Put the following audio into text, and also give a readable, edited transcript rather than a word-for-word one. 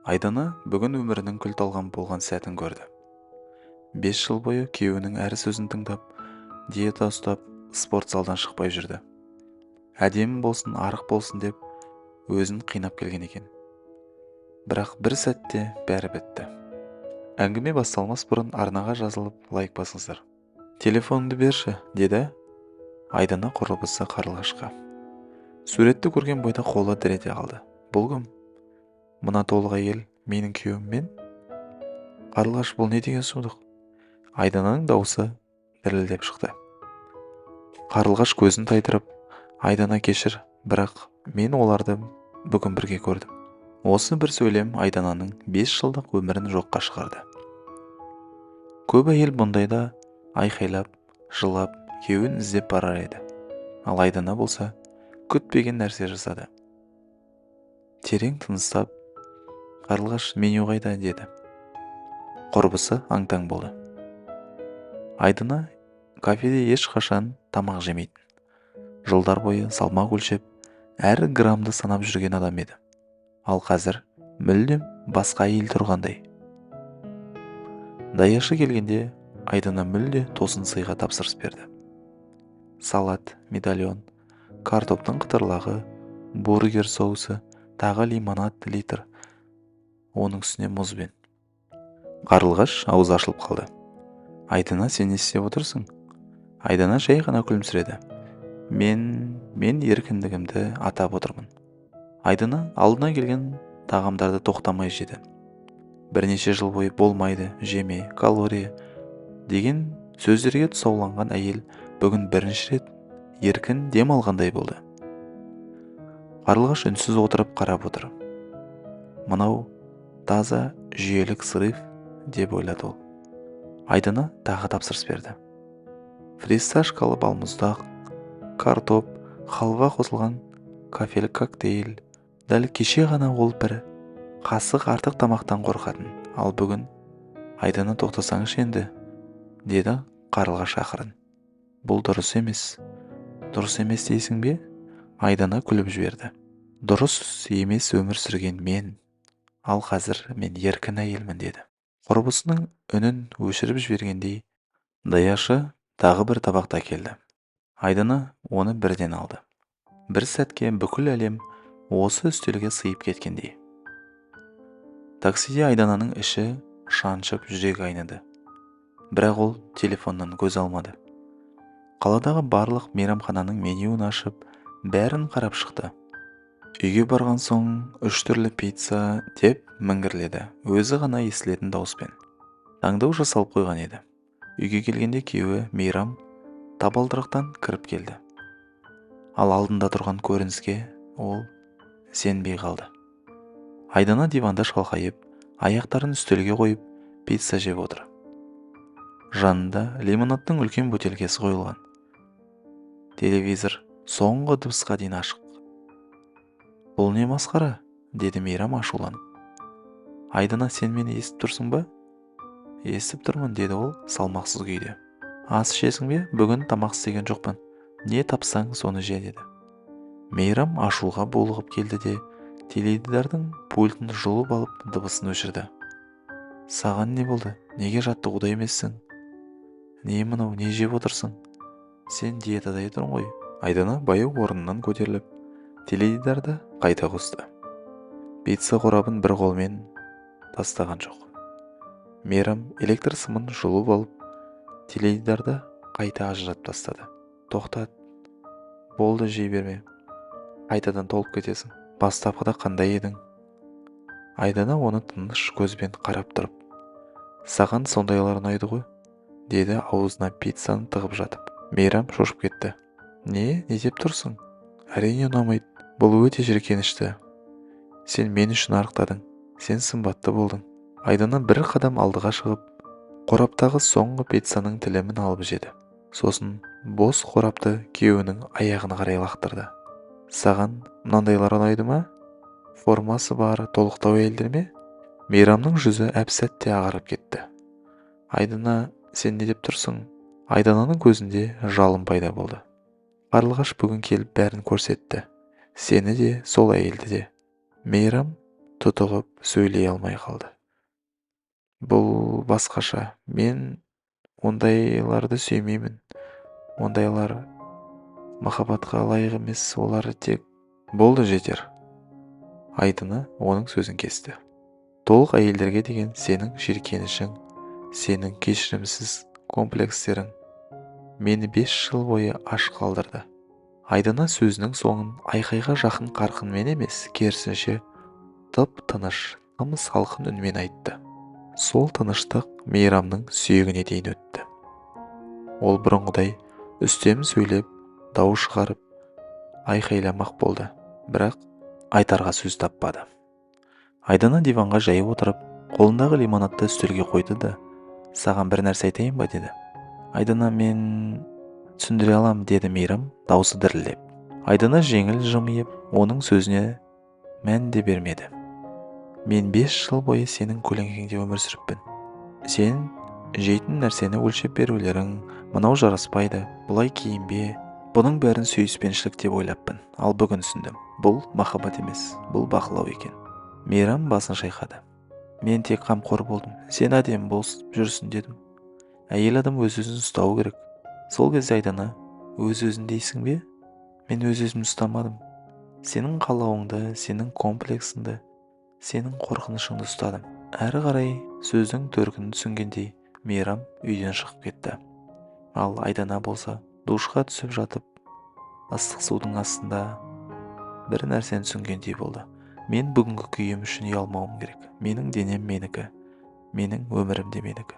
Айдана бүгін өмірінің күл-талқан болған сәтін көрді. 5 жыл бойы күйеуінің әр сөзін тыңдап, диета ұстап, спорт залдан шықпай жүрді. Әдемі болсын, арық болсын деп өзін қинап келген екен. Бірақ бір сәтте бәрі бітті. Әңгіме басталмас бұрын арнаға жазылып, лайк басыңыздар. Телефоныңды берші, деді Айдана құрбысы Қарлығашқа. Суретті көрген бойда қолы дір ете қалды. Бұл кім? Мына толық әйел менің күйеуім мен? Қарлығаш, бұл не деген сұмдық? Айдананың даусы дірілдеп шықты. Қарлығаш көзін тайдырып, Айдана кешір, бірақ мен оларды бүгін бірге көрдім. Осы бір сөйлем Айдананың 5 жылдық өмірін жоққа шығарды. Көп әйел бұндайда айқайлап, жылап, күйеуін іздеп барар еді. Ал Айдана болса, күтпеген нәрсе жасады. Терең тыныстап, Қарлығаш, меню қайда, деді. Құрбысы аң-таң болды. Айдана кафеде ешқашан тамақ жемейтін. Жылдар бойы салмақ өлшеп, әр граммды санап жүрген адам еді. Ал қазір мүлдем басқа әйел тұрғандай. Даяшы келгенде Айдана мүлде тосын сыйға тапсырыс берді. Салат, медальон, картоптың қытырлағы, бургер соусы, тағы лимонад литр, оның үстіне мұзбен. Қарлығаш аузы ашылып қалды. Айдана, сен не істеп отырсың? Айдана жай ғана күлімсіреді. Мен еркіндігімді атап отырмын. Айдана алдына келген тағамдарды тоқтамай жеді. Бірнеше жыл бойы болмайды, жеме, калория деген сөздерге тұсауланған әйел бүгін бірінші рет еркін дем алғандай болды. Қарлығаш үнсіз отырып қарап отыр. Мынау таза жүйелік срыв деп ойлады ол. Айдана тағы тапсырыс берді. Фисташкалы балмұздақ, картоп, халва қосылған кофелік коктейль. Дәл кеше ғана ол бір қасық артық тамақтан қорқатын. Ал бүгін Айдана, тоқтасаңшы енді, деді Қарлығаш ақырын. Бұл дұрыс емес. Дұрыс емес дейсің бе? Айдана күліп жіберді. Дұрыс емес өмір сүрген мен. Ал қазір мен еркін әйелмін, деді. Құрбысының үнін өшіріп жібергендей, даяшы тағы бір табақта келді. Айдана оны бірден алды. Бір сәтке бүкіл әлем осы үстелге сыйып кеткендей. Таксиде Айдананың іші шаншып, жүрегі айныды. Бірақ ол телефоннан көз алмады. Қаладағы барлық мейрамхананың менюін ашып, бәрін қарап шықты. Үйге барған соң 3 түрлі пицца деп міңгірледі, өзі ғана естілетін дауыспен. Таңдау жасалып қойған еді. Үйге келгенде күйеуі Мейрам табалдырықтан кіріп келді. Ал алдында тұрған көрініске ол сенбей қалды. Айдана диванда шалқайып, аяқтарын үстелге қойып, пицца жеп отыр. Жанында лимонадтың үлкен бөтелкесі қойылған. Телевизор соңғы дыбысқа дейін ашық. Бұл не масқара? Деді Мейрам ашуланып. Айдана, сен мені естіп тұрсың ба? Естіп тұрмын, деді ол салмақсыз күйде. Ас ішесің бе? Бүгін тамақ істеген жоқпын. Не тапсаң, соны же, деді. Мейрам ашуға булығып келді де, теледидардың пультін жұлып алып, дыбысын өшірді. Саған не болды? Неге жаттығуда емессің? Не мынау, не жеп отырсың? Сен диетада едің ғой. Айдана баяу орнынан көтеріліп, теледидарды қайта қосты. Пицца қорабын бір қолмен тастаған жоқ. Мейрам электр сымын жұлып алып, теледидарды қайта ажыратып тастады. Тоқтат. Болды, жей берме. Қайтадан толып кетесің. Бастапқыда қандай едің? Айдана оны тыныш көзбен қарап тұрып, саған сондайлар ұнайды ғой, деді аузына пиццаны тығып жатып. Мейрам шошып кетті. Не? Не деп тұрсың? Әрине ұнамайды. Бұл өте жиіркенішті. Сен мен үшін арықтадың. Сен сымбатты болдың. Айдана бір қадам алдыға шығып, қораптағы соңғы пиццаның тілімін алып жеді. Сосын бос қорапты күйеуінің аяғына қарай лақтырды. Саған мынандайлар ұнайды ма? Формасы бар толықтау әйелдер ме? Мейрамның жүзі әп-сәтте ағарып кетті. Айдана, сен не деп тұрсың? Айдананың көзінде жалын пайда болды. Қарлығаш бүгін келіп бәрін көрсетті. Сені де, сол әйелді де. Мейрам Тұтығып сөйлей алмай қалды. Бұл басқаша. Мен ондайларды сүймеймін. Ондайлар махаббатқа лайық емес, олар тек. Болды, жетер. Айдана оның сөзін кесті. Толық әйелдерге деген сенің жиіркенішің, сенің кешірімсіз комплекстерің мені 5 жыл бойы аш қалдырды. Айдана сөзінің соңын айқайға жақын қарқынмен емес, керісінше, тып тыныш, тым салқын үнмен айтты. Сол тыныштық Мейрамның сүйегіне дейін өтті. Ол бұрынғыдай үстем сөйлеп, дау шығарып, айқайламақ болды, бірақ айтарға сөз таппады. Айдана диванға жай отырып, қолындағы лимонадты үстелге қойды да, «Саған бір нәрсе айтайын ба?» – деді. Айдана, мен түсіндіре алам, – деді Мейрам даусы дірілдеп. Айдана жеңіл жымиып, оның сөзіне мән де бермеді. Мен 5 жыл бойы сенің көлеңкеңде өмір сүріппін. Сен жейтін нәрсені өлшеп берулерің, мынау жараспайды, бұлай киінбе, бұның бәрін сүйіспеншілік деп ойлаппын. Ал бүгін түсіндім: бұл махаббат емес, бұл бақылау екен. Мейрам басын шайқады. Мен тек қамқор болдым. Сен әдемі болып жүрсін дедім. Әйел адам өз өзін ұстауы керек. Сол кезде Айдана: «Өз өзін дейсің бе? Мен өз өзімді ұстамадым. Сенің қалауыңды, сенің комплексіңді, сенің қорқынышыңды ұстадым». Әрі қарай сөздің төркінін түсінгендей, Мейрам үйден шығып кетті. Ал Айдана болса, душқа түсіп жатып, ыстық судың астында бір нәрсені түсінгендей болды: мен бүгінгі күйім үшін ұялмауым керек. Менің денем менікі, менің өмірім де менікі.